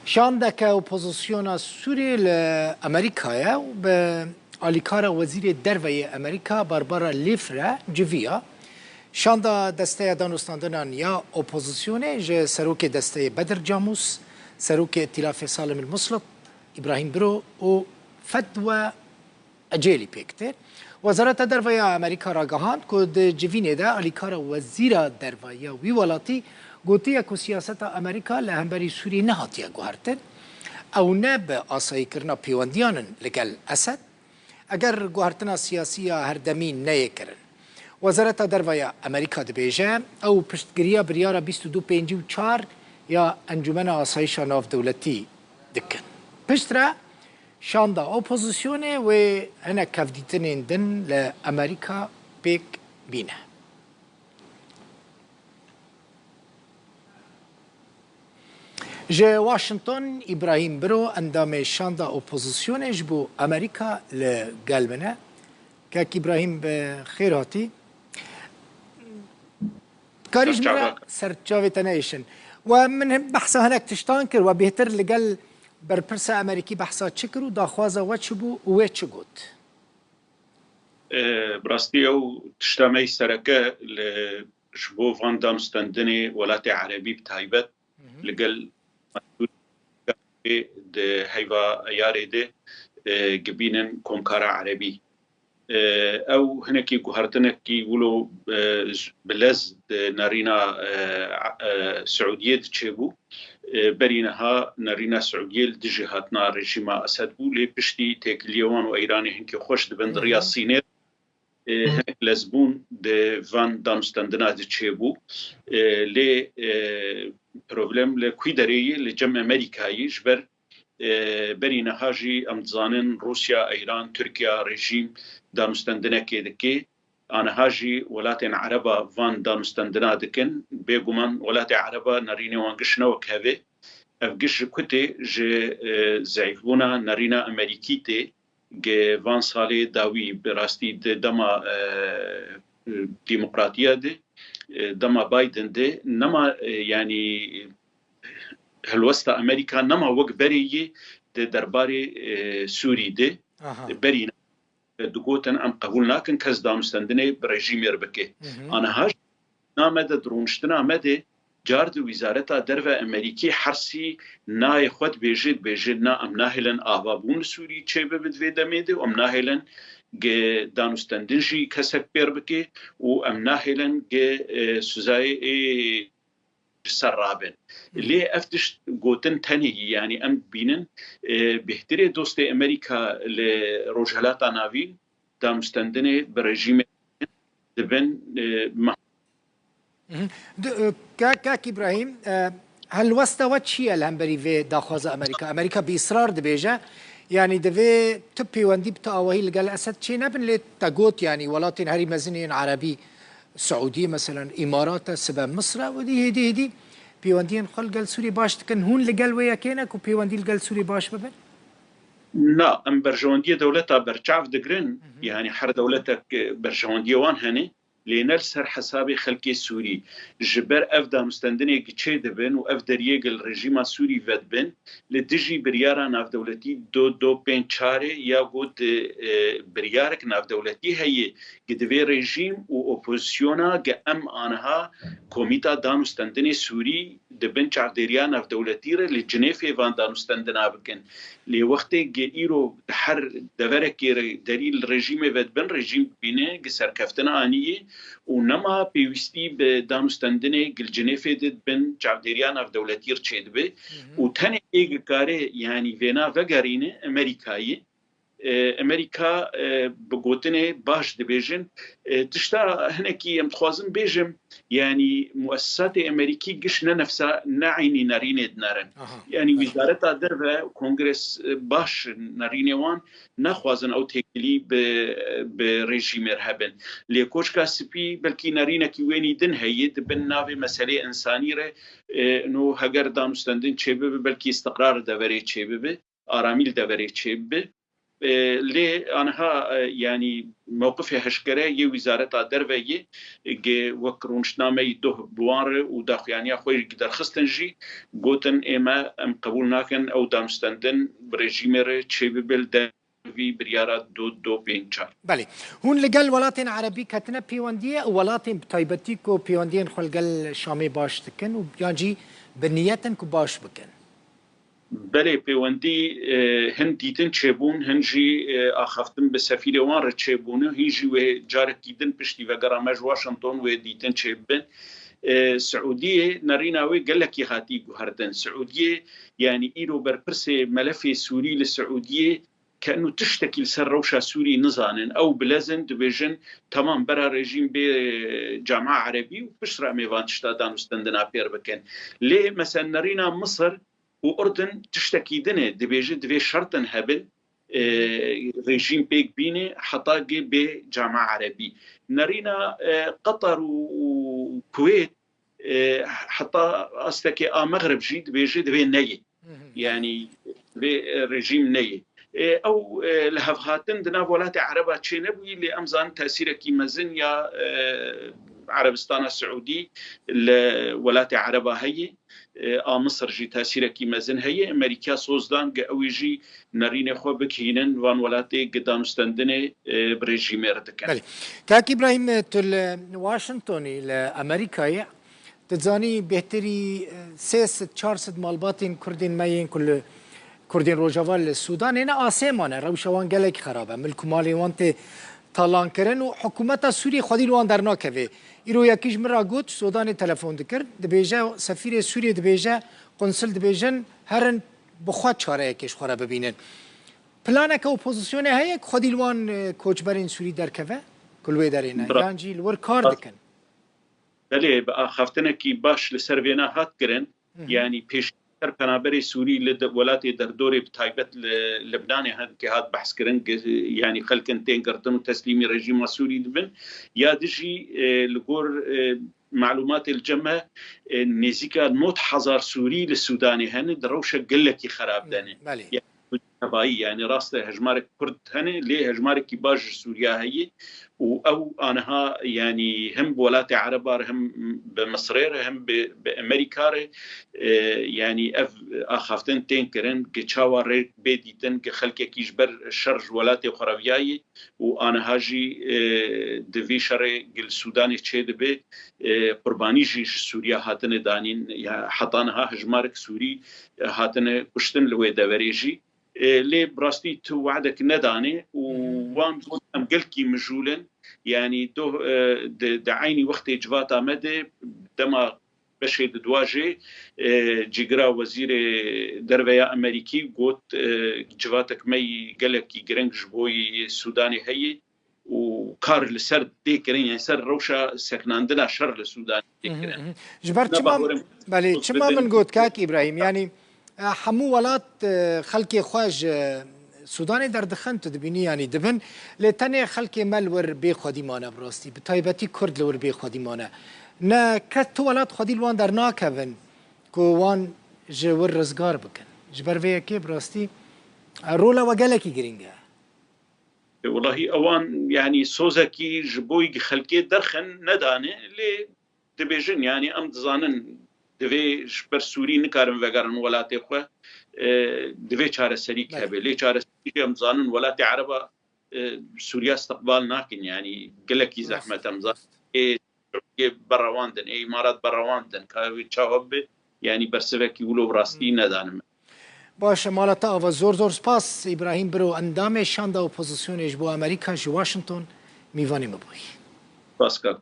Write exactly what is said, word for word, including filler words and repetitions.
Şandeke opozisyona Sûrî li Amerîkayê û bi alîkara Wezîrê Derve yê Amerîka Barbara Leaf re civiya. Şanda Desteya Danûstandinan ya Opozisyonê ji Serokê Desteyê Bedir Camûs, Serokê Îtîlafê Salim El Muslit, Îbrahîm Biro û Fedwe Ecelî pêk tê. Wezareta Derve ya Amerîka ragihand ku di civînê de alîkara Wezîra Derve ya wî welatî gotiye ku siyaseta Amerîka li hemberî Sûrî nehatiye guhertin. Ew ne bi asayîkirina pêwendiyan in li gel Esed, eger guhertina siyasî ya herdemî neyê kirin. Wezareta Derve ya Amerîka dibêje, ew piştgiriya biryara bîst û du pêncî û çar ya Encûmena Asayîşa Navdewletî dikin. Piştre şanda opozisyonê wê hinek hevdîtinên din li Amerîka pêk bîne. Ji Washington, Îbrahîm Biro, endamê şanda opozisyonê ji bo Amerîka li gel min e. Kek Îbrahîm, bi xêr hatî. Karî ji min re serçavê te neêşin. We min behsa hinek tiştan kir, we bêhtir li gel berpirsa Amerîkî behsa çi kir û daxwaza we çi bû û wê çi got? E, bi rastî ew tişta me yî sereke li, ji bo van danûstendinê welatê erebî bi taybet li gel di heyva Eyarê de, e, gibînin komkara erebî. E, ew hinekî guhertinekî wilo, e, bi lez di nerîna, e, e, Siûdiyê de çêbû. E, berî niha nerîna Siûdiyê li dijî hatina rejîma Esed bû, lê piştî têkiliyê wan û Îranê hinkê xweş dibin di riya Sînê. E, hinek lezbûn di van danûstendina de çêbû. E, lê, e, problem li kwî derê yê, li cem Amerîkayê, ji ber, e, berî niha jî em dizanin Rûsya, Îran, Tirkiya, rejîm danûstendinekê dike. Aniha jî welatên Ereba van danûstendina dikin. Bêguman welatê Ereba nerînê wan giş ne wek hev e. Ev giş ji ku tê? Ji, e, zeîfbûna nerîna Amerîkî tê. Gi van salê dawî bi rastî di dema, e, e, demokratiya de, e, dema Biden de nema, e, yanî helwesta Amerîka nema wek berê yê di derbarê, e, Sûrî de. Aha. Berî digotin, em qebûl nakin kes danûstendinê bi rejîmê re bike. Hı hı. Aniha jî na me de, di rûniştina me de, car di Wizareta Derve Amerîkî hersî nayê xwe dibêje, dibêje, na, em nahêlin avabûn li Sûrî çêbibe di vê demê de û em nahêlin ge danûstendin jî kesek pêr bike û em nahêlin ge, e, sizayê ê ji ser rabin. Hı. Lê ev tişt gotin tenê yî, yanî em dibînin, e, bêhtirê dostê Amerîka li Rojhelata Navîn danûstendinê bi rejîmê dibin, e, ma- Mhm. Du-, e, Kak, Kak Îbrahîm, e, helwesta we çi ye li hemberî vê daxwaza Amerîka? Amerîka bi israr dibêje, yanî divê tu pêwendî bi tu awahî li gel Esed çê nebin, lê te got, yanî welatên herî mezin yên Erebî, Siûdî, meselen, Îmarat e, sibe Misir e, û dî hêdî hêdî pêwendiyên xwe li gel Sûrî baş dikin. Hûn li gel wê yekê ne ku pêwendî li gel Sûrî baş bibin? Na, em berjewendiyê dewleta berçav digirin, Hı hı. yanî her dewletek, e, berjewendiyê wan hene, lê ne li ser hesabê xelkê Sûrî. Ji ber ev danûstendinê gi çê dibin û ev deriyê gi li rejîma Sûrî vedibin, li dijî biryara navdewletî du du pênc çarê ya ku di, e, biryarek navdewletî heye, gi divê rejîm û opozisyona gi em aniha Komîta Danûstendinê Sûrî di bin çavdêriya navdewletî re li Cinêfê van danûstendina bikin. Lê wextê gi îro her deverekê re derî li rejîmê vedibin, rejîm dibîne gi serkeftin anî yê û nema pêwîstî bi danûstendinê gi li Cinêfê de di bin çavdêriya navdewletî re çêdibe. Hı hı. Û tenê ê gi kare, yanî vêna vegerîne Amerîkayê. E, Amerîka, e, bi gotinê baş dibêjin. E, tişta hinekî em dixwazin bêjim, yanî muessisatê Amerîkî giş ne nefsa, ne eynî nerînê dinerin. Aha, yanî evet. Wizareta Derve, Kongres, e, baş nerînê wan naxwazin ew têkilî bi, bi rejîmê re hebin. Lê Koçka Spî belkî nerînekî wênî din heye, di bin navê meselê însanî re, e, no heger danûstendin çêbibe, belkî îstiqrar li deverê çêbibe, aramî li deverê çêbibe. E, lê aniha, e, yanî mewqifê eşkere yê Wîzareta Derve yê, e, ge wek rûniştnameyî doh bi wan re û daxuyaniya xwe yê derxistin jî, gotin, ê me, em qebûl nakin ew danûstendin bi rejîmê re çêbibe li dervî biryara du du pênc çar. Belê. Hûn li gel welatên erebî ketine pêwendiyê û welatên bi taybetî ku pêwendiyên xwe li gel Şamê baş dikin û yan jî bi niyet in ku baş bikin? Belê, pêwendî, e, hin dîtin çêbûn, hin jî, e, axaftin bi sefîrê wan re çêbûne, hîn jî wê carekî din piştî vegera me ji Washington wê dîtin çêbibin. E, Siûdiyê nerîna wê gelekî hatî guhertin. Siûdiyê, yanî îro berpirsê melefê Sûrî li Siûdiyê kenû tiştekî li ser rewşa Sûrî nizanin. Ew bilez in, dibêjin, temam, bera rejîm bê Camia Erebî û piştre em ê van tişta danûstendina pêr bikin. Lê mesela nerîna Misir û Urdun tiştekî din e, dibêje divê şertin hebin, e, rejîm pêk bîne heta ge bê Camia Erebî. Nerîna, e, Qetar û, û Kuwêt, e, heta astekê a Mexrib jî dibêje divê neyê. Hı hı. Yanî vê, e, rejîm neyê. E, ew, e, li hevhatin di nav welatê Ereba çê nebûyî, lê em zanin tesîrekî mezin ya, e, Erebistana Siûdî li welatê Ereba heye. E, a Misir jî tesîrekî mezin heye. Amerîka soz dan ge ew ê jî nerînê xwe bikihînin van welatê ge danûstendinê, e, bi rejîmê re dikin. Belê. Kak Îbrahîm, tu li Washingtonî, li Amerîkayê, tu zanî bêhtirî, e, sê sed çar sed malbatên Kurdên me yên ku li Kurdên Rojava li Sûdanê ne asê mane. Rewşa wan gelek xerab e. Milk û malên wan tê talankirin û hikûmeta Sûriyê xwedî li wan dernakeve. Îro yekî ji min re got, Sûdanê telefon dikir, dibêje, sefîrê Sûriyê dibêje, qunsil dibêjin, herin bi xwe çareyekê ji xwe re bibînin. Planeke opozîsyonê heye ku xwedî li wan, e, koçberên Sûrî derkeve, ku li wê derê ne? Bira- Yan jî li wir kar dikin? Belê, bi axaftinekî baş li ser vêna hat kirin. Hı hı. Yanî pêş ser penaberê Sûrî li de-, welatê derdorê, bi taybet li Libnanê, he, ke hat behs kirin, ge-, yanî xelkin tên girtin û teslîmî rejîma Sûrî dibin. Ya dijî, e, li gor, e, malûmatê li cem me, e, nêzîka nod hezar Sûrî li Sûdanê hene, di rewşa gelekî xerab de ne. Belê. Yanî, tebayî, yanî rast e, hejmarek Kurd hene, lê hejmarekî baş ji Sûriya heye û ew aniha, yanî hem bi welatê Ereba re, hem bi Misirê re, hem bi, bi Amerîka re, e, yanî ev axaftin tên kirin, ki çawa rê bê dîtin, ki xelkekî ji ber şer ji welatê xwe re viyaye û aniha jî, e, di vî şerê gil Sûdanê çêdibe, e, qurbanî jî ji Sûriya hatine danîn. Ya heta niha hejmarek Sûrî, e, hatine kuştin li wê deverê jî. E, lê bi rastî tu we'dek nedane û wan got, em gelkî mijûl in. Yanî doh, e, di, di eynî wextê civata me de dema beşê di dua jê, e, cîgira wezîrê derve ya Amerîkî got, e, civatek me yî gelekî gireng ji bo yî Sûdanê heye û kar li ser tê kirin, yani ser rewşa sekinandina şer li Sûdanê tê kirin. Hı hı, hı hı. Ji ber çima, belê, çima min got, kak Îbrahîm, yani, e, hemû welat, e, xelkê xwe ji Sûdanê derdixin, tu dibînî, yani dibin, lê tenê xelkê me li wir bê xwedî mane bi rastî, bi taybetî Kurd li wir bê xwedî mane. Ne kes, tu welat xwedî li wan dernakevin ku wan ji wir rizgar bikin. Ji ber vê yekê bi rastî, e, rola we gelekî girîng e. E, welahî ewan, yanî sozekî ji bo xelkê derxin nedane, lê dibêjin, yanî em dizanin divê ji ber Sûrî nikarin vegerin welatê xwe, e, divê çareserî hebe. Lê çareserî jî em dizanin welatê Ereba, e, Sûriya istiqbal nakin, yanî gelekî zehmet em zanin. Ê Tirkiyê berewandin, ê Îmarat berewandin, ka wê çawa bibe, yanî bersivekî wilo bi rastî nedanim. Baş e, mala te ava, zor zor spas. Îbrahîm Biro, endamê şanda opozisyonê ji bo Amerîka ji Washington, mîvanê me bûyî. Spas kak.